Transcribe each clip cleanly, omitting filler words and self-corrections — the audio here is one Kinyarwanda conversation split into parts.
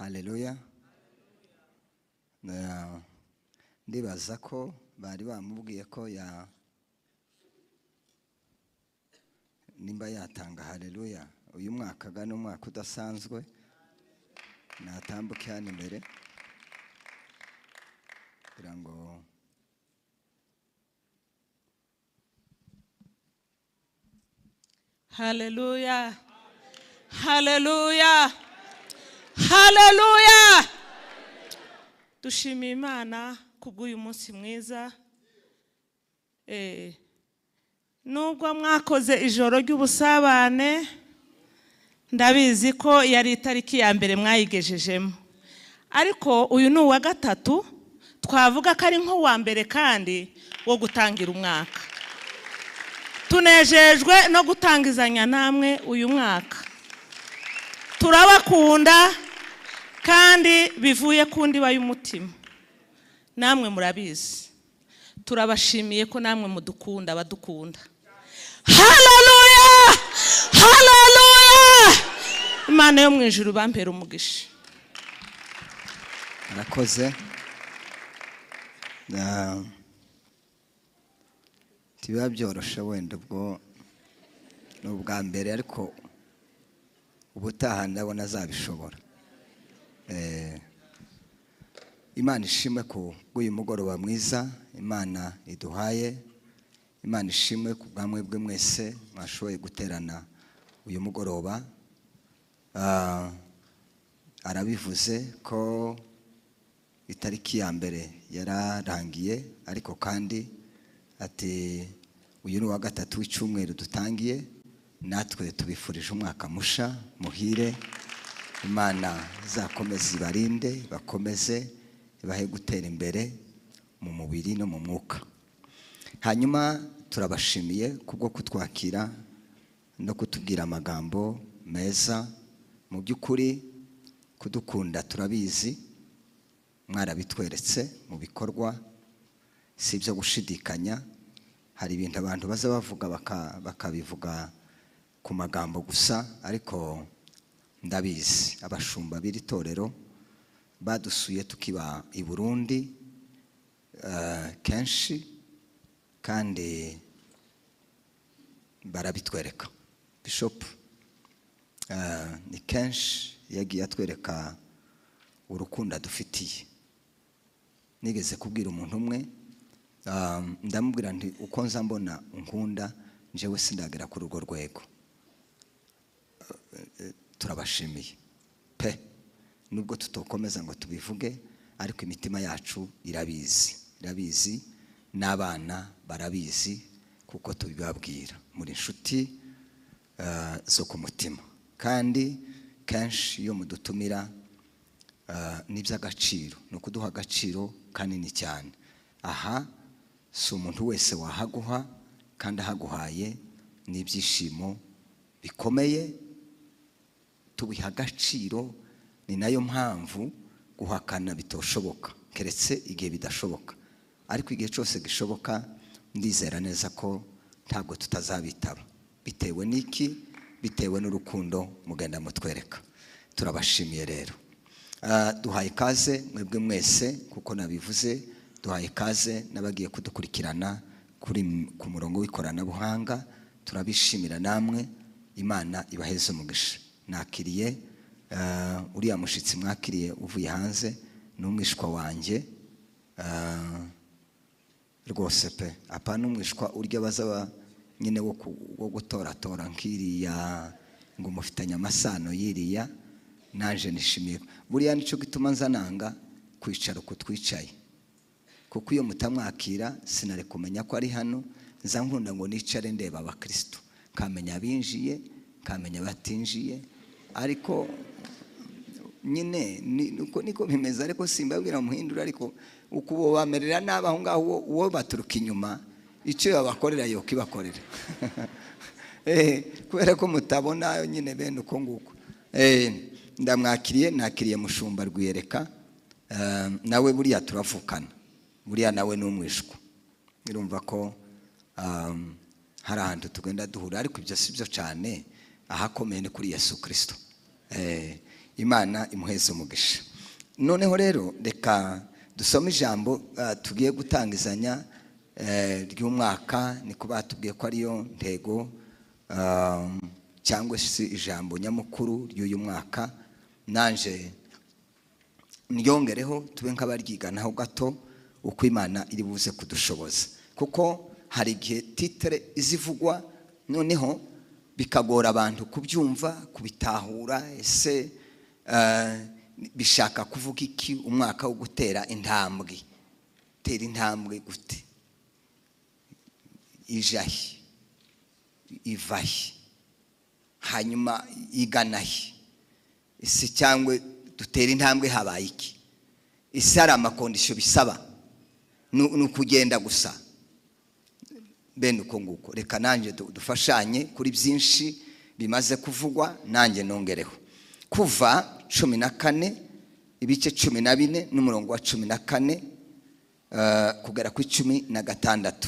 Haleluya. Ndibaza ko bari bamubwiye ko ya nimba yatanga haleluya. Uyu mwaka ga n'umwaka udasanzwe, natambuke hano imbere kugira ngo Haleluya, haleluya, haleluya. Dushimiye Imana kubw'uyu munsi mwiza. Nubwo mwakoze ijoro ry'ubusabane, ndabizi ko yari itariki ya mbere mwayigejejemo, ariko uyu ni uwa gatatu, twavuga ko ari nk'uwa mbere kandi wo gutangira umwaka. Tunejejwe no gutangizanya namwe uyu mwaka. Turabakunda kandi bivuye ku ndiba y'umutima, namwe murabizi. Turabashimiye ko namwe mudukunda, abadukunda. Haleluya, haleluya. Imana yo mu ijuru bampera umugisha. Arakoze. Tibiba byoroshe wenda ubwo ni ubwa mbere, ariko ubutaha ndabona azabishobora. Imana ishimwe ku bw'uyu mugoroba mwiza Imana iduhaye. Imana ishimwe ku bwamwe bwe mwese mwashoboye guterana uyu mugoroba. Arabivuze ko itariki ya mbere yararangiye, ariko kandi ati uyu ni uwa gatatu w'icyumweru dutangiye. Natwe tubifurije umwaka musha muhire. Imana izakomeze ibarinde, bakomeze ibahe gutera imbere mu mubiri no mu mwuka. Hanyuma turabashimiye kubwo kutwakira no kutubwira amagambo meza. Mu by'ukuri kudukunda turabizi, mwarabitweretse mu bikorwa, si ibyo gushidikanya. Hari ibintu abantu baza bavuga bakabivuga ku magambo gusa, ariko ndabizi abashumba b'iri torero badusuye tukiba i Burundi kenshi, kandi barabitwereka. Bishop ni kenshi yagiye atwereka urukundo adufitiye. Nigeze kubwira umuntu umwe, ndamubwira nti uko nza mbona unkunda njyewe sindagera kuri urwo rwego. Turabashimiye pe, nubwo tutokomeza ngo tubivuge, ariko imitima yacu irabizi, irabizi, n'abana barabizi kuko tubibabwira. Muri inshuti zo ku mutima, kandi kenshi iyo mudutumira n'iby'agaciro, ni ukuduha agaciro kanini cyane. Aha si umuntu wese wahaguha, kandi ahaguhaye n'ibyishimo bikomeye, tubiha agaciro. Ni nayo mpamvu guhakana bitoshoboka, keretse igihe bidashoboka, ariko igihe cyose gishoboka ndizera neza ko ntabwo tutazabitaba. Bitewe n'iki? Bitewe n'urukundo mugenda mutwereka. Turabashimiye rero. Duhaye ikaze mwebwe mwese, kuko nabivuze, duhaye ikaze n'abagiye kudukurikirana kuri ku murongo w'ikoranabuhanga. Turabishimira namwe, Imana ibaheze umugisha. Nakiriye uriya mushitsi mwakiriye uvuye hanze, ni umwishwa wanjye rwose pe. Apana umwishwa urya bazaba nyine wo gutoratora nkiriya ngo mufitanye amasano yiriya. Naje nishimiye buriya, nico gituma nzananga kwicara uko twicaye, kuko iyo mutamwakira sinari kumenya ko ari hano. Nza nkunda ngo nicare ndeba abakristo, kamenya abinjiye, kamenya abatinjiye, ariko nyine niko bimeze. Ariko simbabwira muhindura, ariko uko bo bamerera nabaho ngaho, uwo baturuka inyuma icyo yabakorera yo kibakorera. Kubera ko mutabona nyine bene uko nguko. Ndamwakiriye, nakiriye mushumba Rwiyereka, nawe buriya turavukana, buriya nawe ni umwishwa. Urumva ko hari ahantu tugenda duhura, ariko ibyo si byo cyane. Ahakomeye ni kuri Yesu Kristo. Imana imuheze umugisha. Noneho rero reka dusome ijambo tugiye gutangizanya ry'umwaka, niko batubwiye ko ariyo ntego cyangwa se ijambo nyamukuru ry'uyu mwaka. Nanje niyongereho tube nk'abaryiganaho gato uko Imana iri buze kudushoboza, kuko hari igihe titre izivugwa noneho bikagora abantu kubyumva, kubitahura. Ese bishaka kuvuga iki umwaka wo gutera intambwe? Tera intambwe gute? Ijahi, ivahi, hanyuma iganahi? Ese cyangwa dutera intambwe habaye iki? Ese hari amakondisiyo bisaba? Ni ukugenda gusa bene uko nguko. Reka nanjye dufashanye kuri byinshi bimaze kuvugwa, nanjye nongereho. Kuva 14 ibice 14 n'umurongo wa 14 kugera ku 16.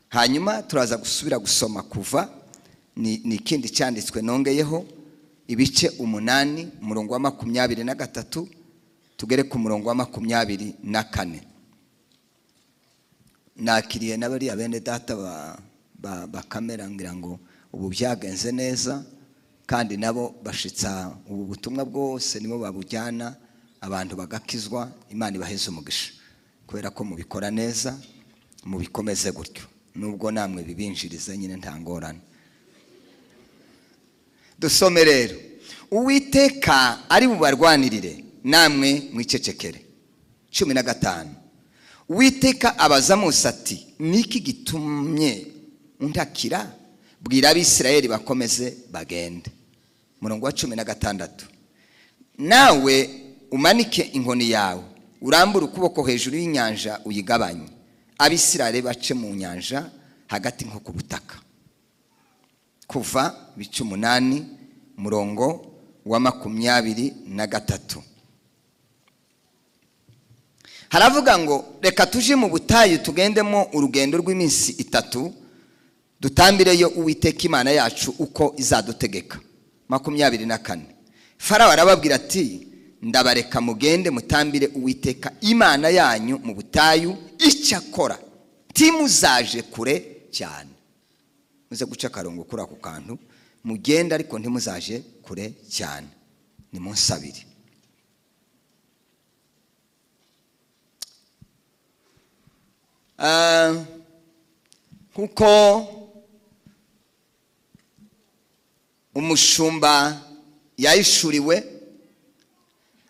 Hanyuma turaza gusubira gusoma Kuva, ni ikindi cyanditswe nongeyeho, ibice 8 umurongo wa 23 tugere ku murongo wa 24. Nakiriye n'abariya bene data ba kamera ngira ngo ubu byagenze neza, kandi nabo bashitsa ubu butumwa bwose nibo babujyana abantu bagakizwa. Imana ibaheze umugisha kubera ko mubikora neza, mubikomeze gutyo, nubwo namwe bibinjiriza nyine nta ngorane. Dusome rero. Uwiteka ari bubarwanirire namwe mwicecekere. 15. Uwiteka abaza Mose ati, niki gitumye untakira? Bwira Abisirayeli bakomeze bagende. Murongo wa 16. Nawe umanike inkoni yawe, urambure ukuboko hejuru y'inyanja uyigabanye, Abisirayeli bace mu nyanja hagati nko ku butaka. Kuva ibice 8 murongo wa 23. Haravuga ngo reka tuje mu butayu tugendemo urugendo rw'iminsi 3, dutambireyo Uwiteka Imana yacu uko izadutegeka. 24. Farawo arababwira ati, ndabareka mugende mutambire Uwiteka Imana yanyu mu butayu, icyakora ntimuzaje kure cyane. Muze guca akarongo kuri ako kantu, mugende ariko ntimuzaje kure cyane, nimunsabire. Kuko umushumba yahishuriwe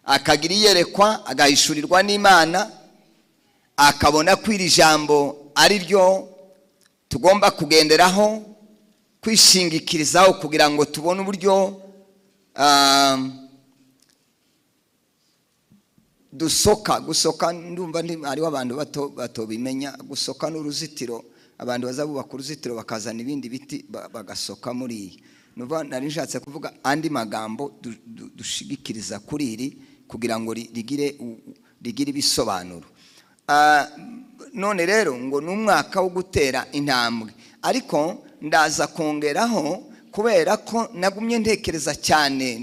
akagira iyerekwa, agahishurirwa n'Imana, akabona ko iri jambo ari ryo tugomba kugenderaho, kwishingikirizaho kugira ngo tubone uburyo dusoka. Gusoka ndumva hariho abantu batobimenya. Gusoka n'uruzitiro, abantu bazabubaka uruzitiro bakazana ibindi biti bagasoka muri iyi. Nari nshatse kuvuga andi magambo dushigikiriza kuri iri kugira ngo rigire ibisobanuro. None rero ngo ni umwaka wo gutera intambwe, ariko ndaza kongeraho kubera ko nagumye ntekereza cyane,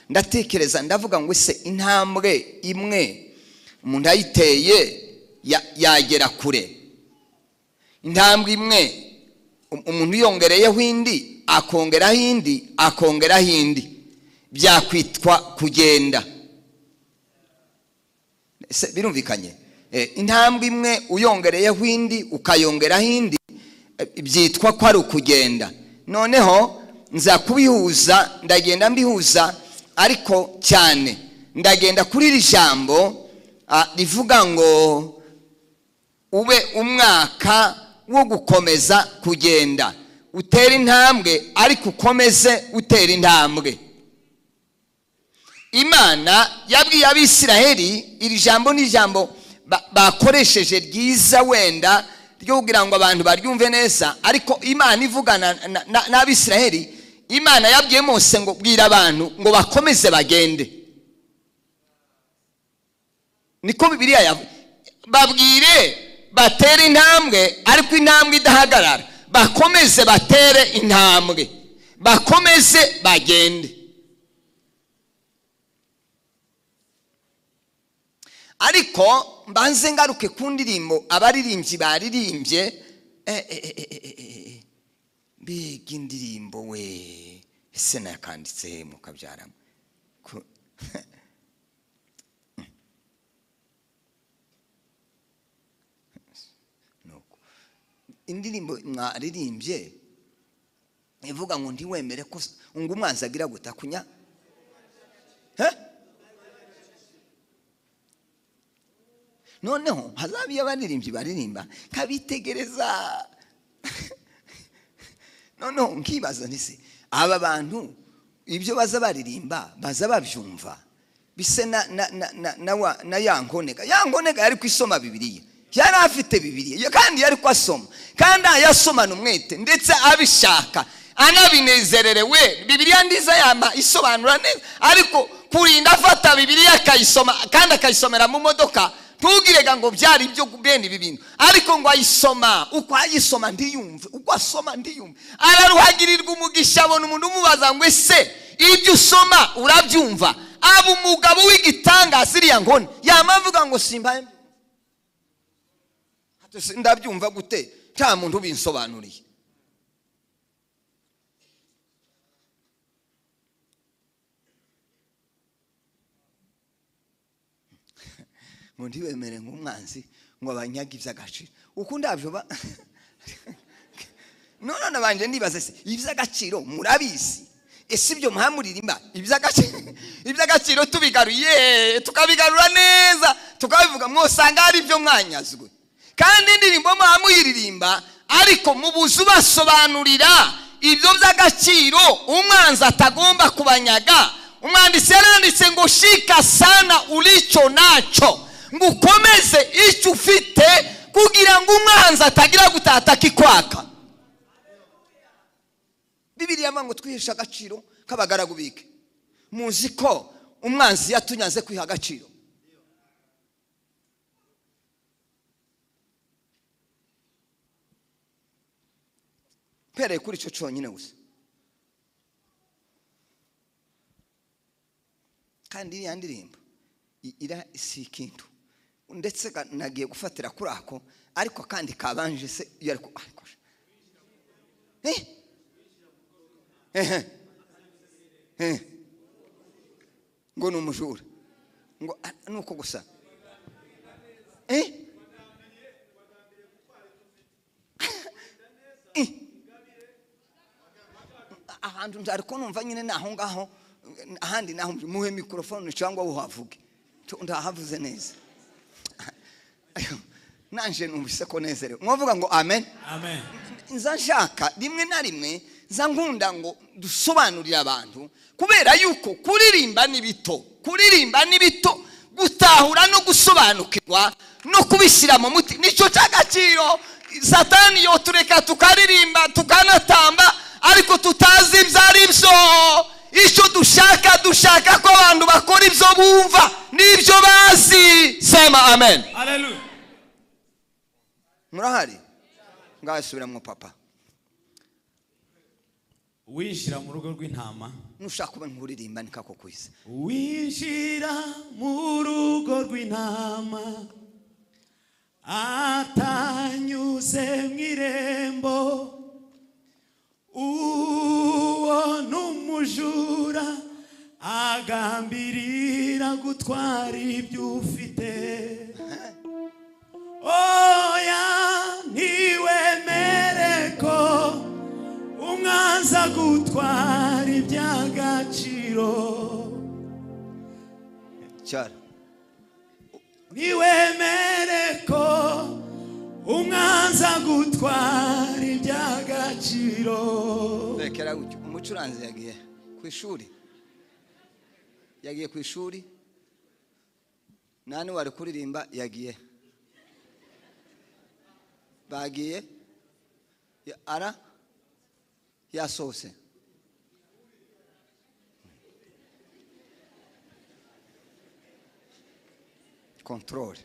ndatekereza ndavuga ngo ese intambwe imwe umuntu ayiteye yagera kure? Intambwe imwe umuntu yongereyeho indi, akongeraho indi, akongeraho indi, byakwitwa kugenda. Birumvikanye? Intambwe imwe uyongereyeho indi, ukayongeraho indi, byitwa ko ari ukugenda. Noneho nza kubihuza, ndagenda mbihuza, ariko cyane ndagenda kuri iri jambo rivuga ngo ube umwaka wo gukomeza kugenda, utera intambwe ariko ukomeze utera intambwe. Imana yabwiye Abisiraheli iri jambo, ni ijambo bakoresheje ryiza wenda ryo kugira ngo abantu baryumve neza, ariko Imana ivugana n'Abisiraheli, Imana yabwiye Mose ngo bwira abantu ngo bakomeze bagende. Niko Bibiliya yavuze, babwire batere intambwe ariko intambwe idahagarara, bakomeze batere intambwe, bakomeze bagende. Ariko mbanze ngaruke ku ndirimbo abaririmbyi baririmbye. Mbega indirimbo we, ese nakanditse mukabyaramo. Indirimbo mwaririmbye ivuga ngo ntiwemere ko ngo umwanzi agira gutakunya. Noneho hazabiye abaririmbyi baririmba nkabitegereza. Noneho nkibaza nti se aba bantu ibyo baza baririmba baza babyumva bise na ya nkonega. Ya nkonega yari kwisoma Bibiliya, yari afite Bibiliya kandi yari kwasoma, kandi ayasomana umwete ndetse abishaka anabinezererewe. Bibiliya ndiza yama isobanura neza, ariko kurinda afata Bibiliya akayisoma kandi akayisomera mu modoka, ntugirega ngo byari ibyo bene ibi bintu, ariko ngo ayisoma uko ayisoma ndiyumve, uko asoma ndiyumve, araruhagirirwa umugisha. Abona umuntu umubaza ngo ese ibyo usoma urabyumva? Aba umugabo w'igitangaza iriya nkone yamavuga ngo simbaye ndabyumva gute nta muntu ubinsobanuriye. Ngo ntiwemere nk'umwanzi ngo abanyaga iby'agaciro. Uko ndabyo ba none nabanje ndibaza se iby'agaciro murabizi? Ese ibyo muhamuririmba iby'agaciro tubigaruye tukabigarura neza tukabivuga mwosanga ari byo mwanyazwe. Kandi indirimbo muhamuyiririmba ariko mubuzu basobanurira ibyo by'agaciro umwanzi atagomba kubanyaga. Umwanditsi yaranditse ngo shika sana ulicho nacho, ngo ukomeze icyo ufite kugira ngo umwanzi atagira gutata kikwaka. Bibiliya ngo twiheshe agaciro k'abagaragu bike. Muzi ko umwanzi yatunyaze kwiha agaciro. Pere kuri icyo cyonyine gusa. Kandi iriya ndirimbo ira si ikintu, ndetse nagiye gufatira kuri ako, ariko kandi kabanje se yari ko ngo ni umujura, ngo nuko gusa ahantu ndariko numva nyine naho ngaho ahandi naho muhe microphone cyangwa uhavuge ndahavuze neza. Nanje numvise ko nezerewe. Mwavuga ngo amen. Amen. Nza nshaka rimwe na rimwe nza nkunda ngo dusobanurire abantu, kubera yuko kuririmba ni bito, kuririmba ni bito, gutahura no gusobanukirwa no kubishyira mu muti nicyo cy'agaciro. Satani yotureka tukaririmba tukanatamba ariko tutazi ibyo ari byo. Icyo dushaka, dushaka ko abantu bakora ibyo bumva n'ibyo bazi. Sema amen. Haleluya. Murahari? Ngasubira mu papa. Winjira mu rugo rw'intama. Nushaka kuba nkuririmba nikako kwisa. Winjira mu rugo rw'intama atanyuze mu irembo, uwo n'umujura agambirira gutwara ibyo ufite. Oya ntiwemere ko umwanzi agutwara iby'agaciro. Cyane. Ntiwemere ko umwanzi agutwara iby'agaciro. Rekera gutyo. Umucuranzi yagiye ku ishuri, yagiye ku ishuri, nani wari kuririmba yagiye, bagiye ara yasohotse. Control.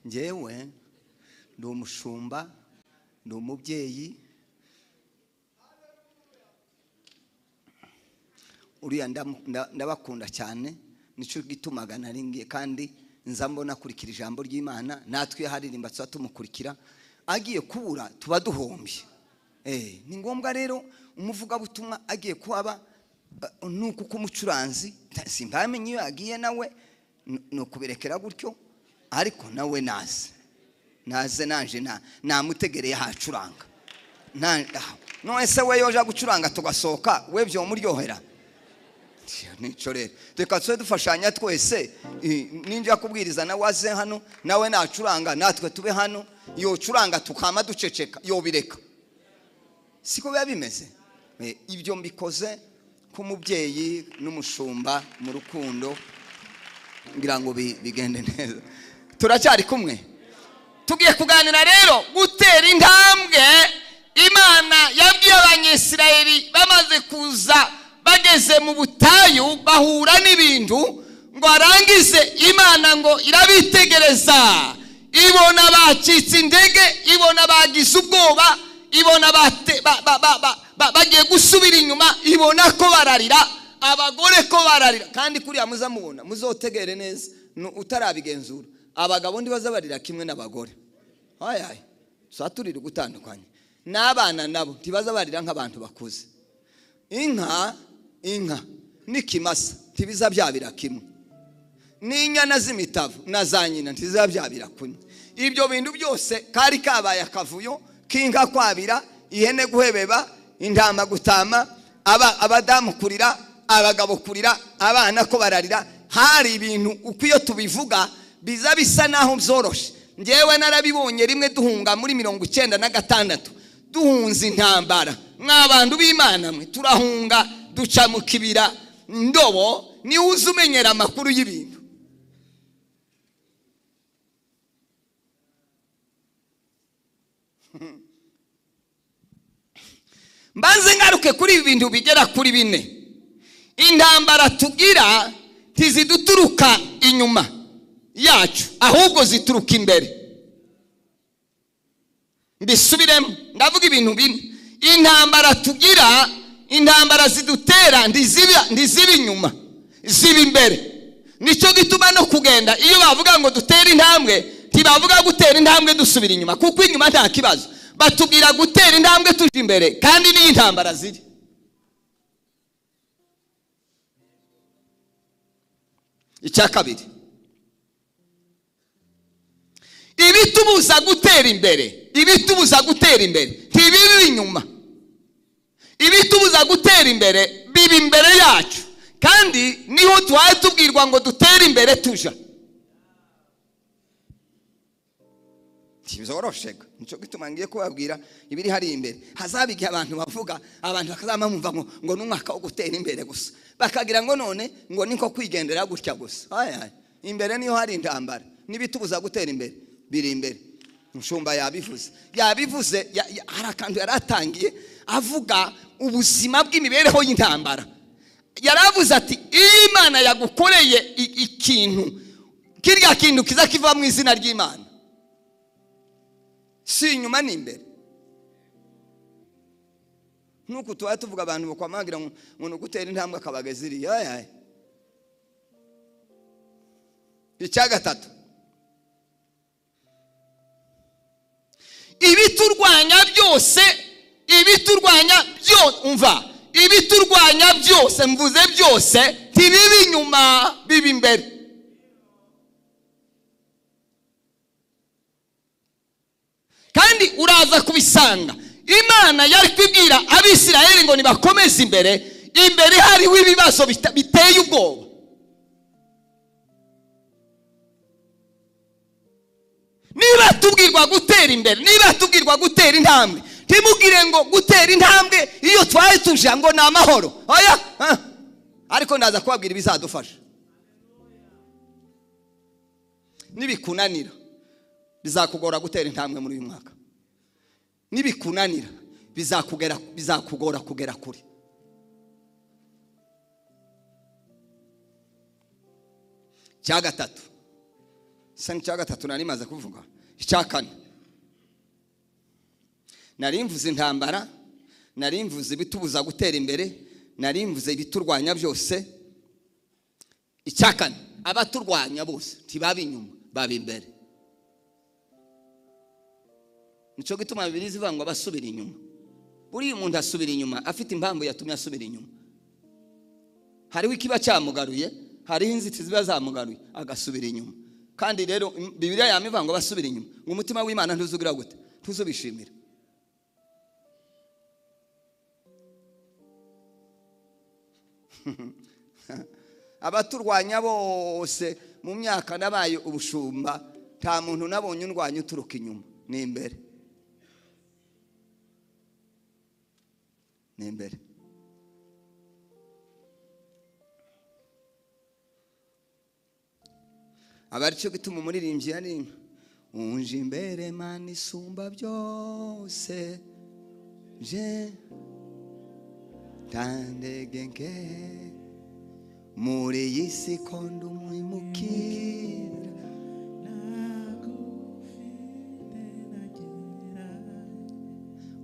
Njyewe ndi umushumba, ndi umubyeyi, Uriya ndabakunda cyane, nicyo gitumaga naringiye, kandi nza mbona akurikira ijambo ry'Imana, natwe iyo haririmba tuba tumukurikira, agiye kubura tuba duhombye. Ni ngombwa rero umuvugabutumwa agiye kuhaba, nuko uko umucuranzi simbamenye iyo yagiye nawe ni ukubirekera gutyo, ariko nawe naze naze nanje namutegereye hacuranga. None se we yoja gucuranga tugasohoka, we byo muryohera? Nico rero reka twe dufashanya twese, ninjya kubwiriza nawe aze hano, nawe nacuranga natwe tube hano, yocuranga tukama duceceka, yobireka. Siko biba bimeze. Ibyo mbikoze k'umubyeyi n'umushumba mu rukundo, ngira ngo bigende neza. Turacyari kumwe, tugiye kuganira rero gutera intambwe. Imana yabwiye Abanyisirayeli bamaze kuza bageze mu butayu bahura n'ibintu, ngo arangize Imana ngo irabitegereza, ibona bacitse intege, ibona bagize ubwoba, ibona bagiye gusubira inyuma, ibona ko bararira, abagore ko bararira. Kandi kuriya muzamubona, muzotegere neza utarabigenzura, abagabo ntibazabarira kimwe n'abagore. Ayaye saturira gutandukanye n'abana nabo ntibazabarira nk'abantu bakuze. Inka n'ikimasa ntibizabyabira kimwe, n'inyana z'imitavu na za nyina ntizizabyabira kumwe. Ibyo bintu byose kari kabaye akavuyo k'inka kwabira, ihene guhebeba, intama gutama, abadamu kurira, abagabo kurira, abana ko bararira. Hari ibintu uko iyo tubivuga biza bisa naho byoroshe. Njyewe narabibonye rimwe duhunga muri 96, duhunze intambara mw'abantu b'Imana mwe, turahunga duca mu kibira ndobo, ni uzi umenyera amakuru y'ibintu. Mbanze ngaruke kuri ibi bintu bigera kuri bine. Intambara tugira ntiziduturuka inyuma yacu, ahubwo zituruka imbere. Mbisubiremo, ndavuga ibintu bine. Intambara tugira, intambara zidutera ntiziba inyuma, ziba imbere. Nicyo gituma no kugenda, iyo bavuga ngo dutere intambwe, ntibavuga gutera intambwe dusubira inyuma, kuko inyuma nta kibazo. Batubwira gutera intambwe tuje imbere, kandi niyo intambara ziri. Icya kabiri, ibitubuza gutera imbere, ibitubuza gutera imbere ntibibi inyuma, ibitubuza gutera imbere biba imbere yacu, kandi niho twaye tubwirwa ngo dutere imbere tuja. Ntibizoroshega. Nicyo gituma ngiye kubabwira ibiri hari imbere. Hazaba igihe abantu bavuga, abantu bakazama bumva ngo n'umwaka wo gutera imbere gusa, bakagira ngo none ngo niko kwigendera gutya gusa. Aya imbere niho hari intambara, n'ibitubuza gutera imbere biri imbere. Mushumba yabivuze, hari akantu yaratangiye avuga ubuzima bw'imibereho y'intambara. Yaravuze ati Imana yagukoreye ikintu, kirya kintu kiza kiva mu izina ry'Imana, si inyuma ni imbere. Nuko tuba tuvuga abantu bakwamagira ngo gutera intambwe akabageziriye. Ayaye. Icya gatatu, ibiturwanya byose, ibiturwanya byose, umva, ibiturwanya byose, mvuze byose, ntibibi inyuma, biba imbere. Kandi uraza kubisanga Imana yari kwibwira Abisirayeli ngo nibakomeze imbere, imbere hariho ibibazo biteye ubwoba. Niba tubwirwa gutera imbere, niba tubwirwa gutera intambwe, ntimugire ngo gutera intambwe iyo twaye tuje ngo ni amahoro. Oya, ariko ndaza kubabwira ibizadufasha. Nibikunanira bizakugora gutera intambwe muri uyu mwaka. Nibikunanira bizakugora kugera kure. Cya gatatu, cya gatatu nari maze kuvuga. Icya kane, nari mvuze intambara, nari mvuze ibitubuza gutera imbere, Nari mvuze ibiturwanya byose. Icya kane, abaturwanya bose ntibaba inyuma, baba imbere. Nicyo gituma Bibiliya ivuga ngo abasubira inyuma. Buriya umuntu asubira inyuma afite impamvu yatumye asubira inyuma. Hariho ikiba cyamugaruye, hariho inzitizi ziba zamugaruye, agasubira inyuma. Kandi rero Bibiliya yamivuga ngo basubira inyuma, ngo umutima w'Imana ntuzugira gute? Ntuzubishimira. Abaturwanya bose mu myaka nabaye ubushumba, nta muntu nabonye undwanya uturuka inyuma, ni imbere. Ni imbere. Aba aricyo gituma umuririmbyi yaririmba, unje imbere Mana isumba byose, je ntandege nke muri iyi si ko ndi umwimukira,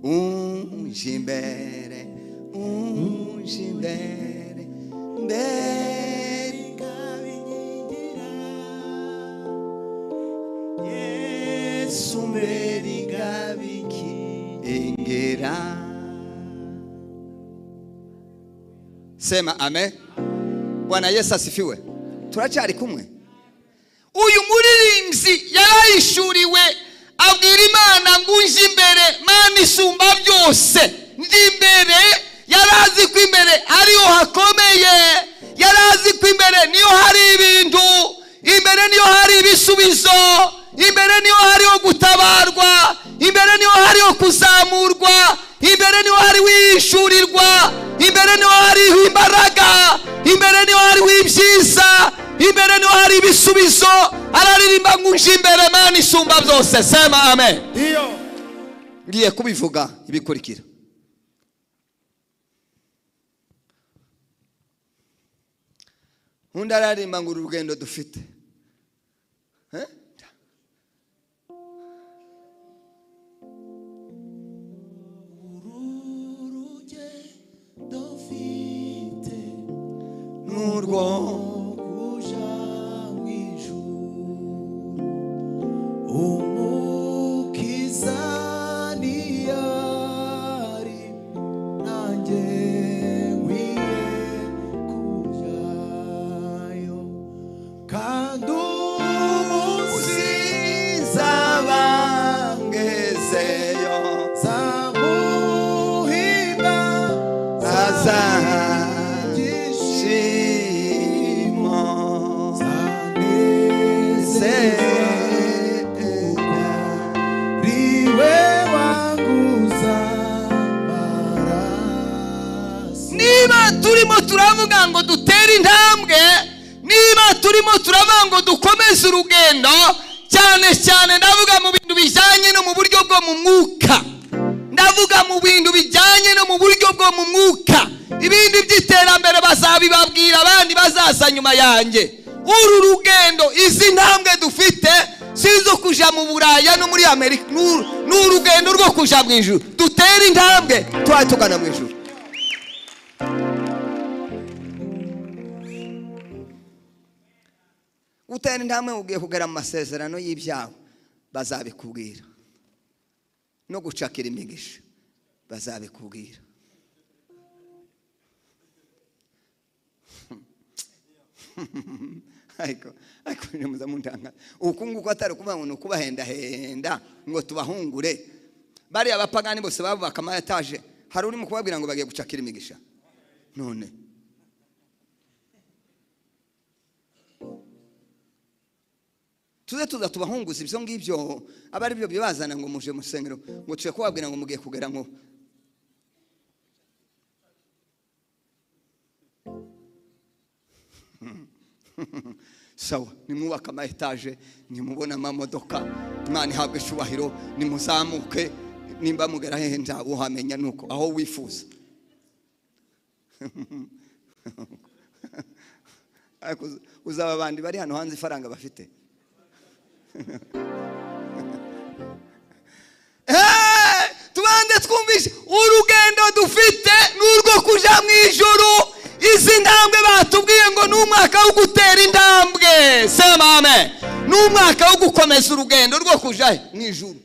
unje imbere, unje imbere, mbere Ingabinkingira, Yesu mbere ingabinkingira. Sema amen. Bwana Yesu asifiwe. Turacyari kumwe. Uyu muririmbyi yarayishuriwe, abwira Imana ngo unje imbere Mana isumba byose, ndi imbere. Yarazi ko imbere ariho hakomeye, yarazi ko imbere niyo hari ibintu, imbere niyo hari ibisubizo, imbere niyo hariho gutabarwa, imbere niyo hariho kuzamurwa, imbere niyo hari wishurirwa, imbere niyo hariho imbaraga, imbere niyo hariho ibyiza, imbere niyo hari ibisubizo. Araririmba ngo unje imbere Mana isumba byose. Sema amen. Iyo ngiye kubivuga ibikurikira. Undi araririmba ngo urugendo dufite, Urugendo mfite n'urwo kuja mu ijuru, Umukiza niyari nanjye nkwiye kujayo, kandi umunsi nzaba ngezeyo, nzamuhimba azashimo nzanezerwa riwe wanguza amaraso. Niba turimo turavuga ngo dutere intambwe, niba turimo turavuga ngo dukomeze urugendo, cyane cyane ndavuga mu bintu bijyanye no mu buryo bwo mu mwuka, ndavuga mu bintu bijyanye no mu buryo bwo mu mwuka. Ibindi by'iterambere bazabibabwira abandi bazaza nyuma yanjye. Uru rugendo, izi ntambwe dufite si izo kuja mu Buraya no muri Amerika, ni urugendo rwo kuja mu ijuru. Dutere intambwe tubaye tugana mu ijuru. Gutera intambwe ugiye kugera mu masezerano y'ibyawe, bazabikubwira. No gucakira imigisha bazabikubwira. Ariko nimuza muntanga uku nguku atari kuvuga ngo ni ukubahendahenda ngo tubahungure. Bariya abapagani bose babubaka ama etaje, hari urimo kubabwira ngo bagiye gucakira imigisha? None tuze tuza tubahunguza ibyo ngibyo, aba ari byo bibazana ngo muje musengero, ngo tuye kubabwira ngo mugiye kugera ngo sawa. Nimwubaka ama etaje, nimubona amamodoka, Imana ihabwe icyubahiro, nimuzamuke, nimba mugera hehe nzawuhamenya nuko aho wifuza. Ariko uzaba abandi bari hano hanze ifaranga bafite. Tubanze twumvishe urugendo dufite n'urwo kuja mu ijuru. Umwaka wo gutera intambwe. Sema amen. Ni umwaka wo gukomeza urugendo rwo kuja mu ijuru.